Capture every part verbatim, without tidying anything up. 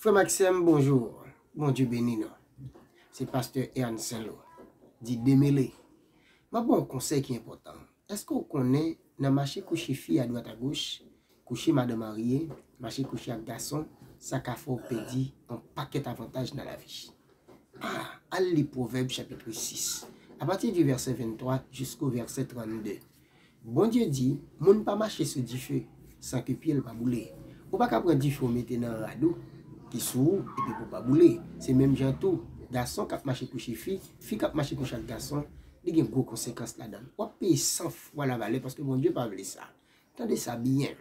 Frè m ak sè m, bonjou. Bondye beni nou. Se pastè Ernst Saint-Louis. Di demele. M ap ba w yon konsèy ki enpòtan. Èske w konnen nan mache kouche fi adwat agoch, kouche madan marye, mache kouche ak gason, sa ka fè w pèdi yon pakèt avantaj nan lavi? Ah, al li Pwovèb chapit sis, apati di vèsè venntwa jisko vèsè trannde. Bondye di, moun pa mache sou dife san ke pye l pa boule. Ou pa ka pran dife w mete nan rad ou ki sou ou epi pou pa boule. Se menm jan tou, gason k ap mache kouche fi, fi k ap mache kouche ak gason, li gen gwo konsekans ladan l. W ap peye san fwa lavalè paske Bondye pa vle sa. Tande sa byen.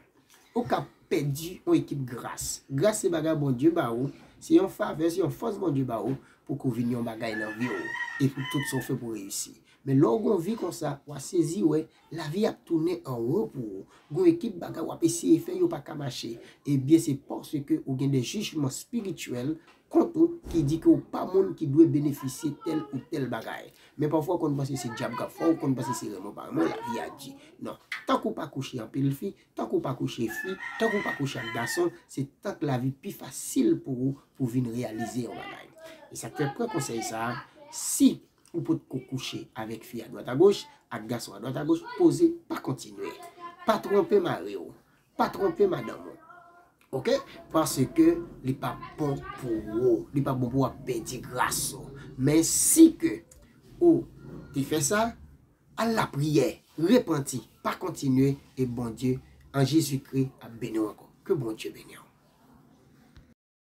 Ou ka pèdi yon ekip gras. Gras se bagay Bondye ba ou, se yon favè, se yon fòs Bondye ba ou pou ke w vin yon bagay nan vi w e pou tout sa w fè pou reyisi. Men lè w gen yon vi konsa, w a sezi wè lavi ap tounen an won pou ou. Gen yon ekip bagay w ap eseye fè, yo pa ka mache. Ebyen, se paske ou gen de jijman espirityèl kont ou ki di ke w pa moun ki dwe benefisye tèl ou tèl bagay. Men pafwa w konn panse se dyab k ap fè w, ou konn panse se renmen w pa renmen w, lavi a di. Non, tank ou pa kouche anpil fi, tank ou pa kouche fi, tank ou pa kouche ak gason, se tank lavi pi fasil pou ou pou vin reyalize yon bagay. E sa k fè pran konsèy sa a, si ou potko kouche avèk fi adwat agoch, ak gason adwat agoch, poze, pa kontinye. Pa twonpe mari w, pa twonpe madanm ou. Oke? Paske li pa bon pou ou. Li pa bon pou w, ap pèdi gras ou. Men si ke ou te fè sa, al lapriyè, repanti, pa kontinye, e Bondye, an Jezikri, ap beni w ankò. Ke Bondye beni w.